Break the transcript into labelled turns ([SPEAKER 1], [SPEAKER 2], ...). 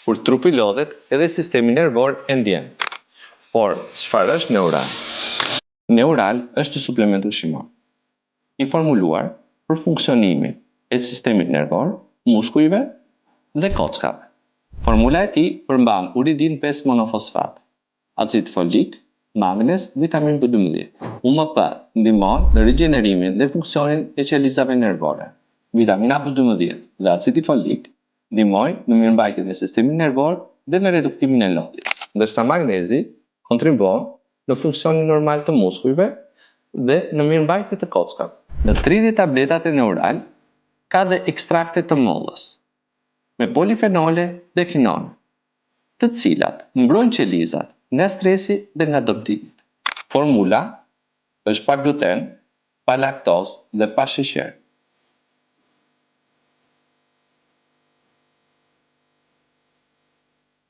[SPEAKER 1] Kur trupi lodhet, edhe sistemi nervor e ndjen. Por, çfarë është Neural? Neural është një suplement ushqimor i formuluar për funksionimin e sistemit nervor, muskujve dhe kockave. Formula e tij përmban uridin 5 monofosfat, acid folik, magnez, vitaminë B12. UMP ndihmon në rigjenerimin dhe funksionin e qelizave nervore. Vitamina B12 dhe acidi folik ndihmojnë në mirëmbajtjen e sistemit nervor dhe në reduktimin e lodhjes, ndërsa magnezi kontribuon në funksionin normal të muskujve dhe në mirëmbajtje të kockave. Në 30 tabletat e Neural ka dhe ekstrakte të mollës, me polifenole dhe kinone, të cilat mbrojnë qelizat nga stresi dhe nga dëmtimet. Formula është pa gluten, pa laktozë dhe pa sheqer.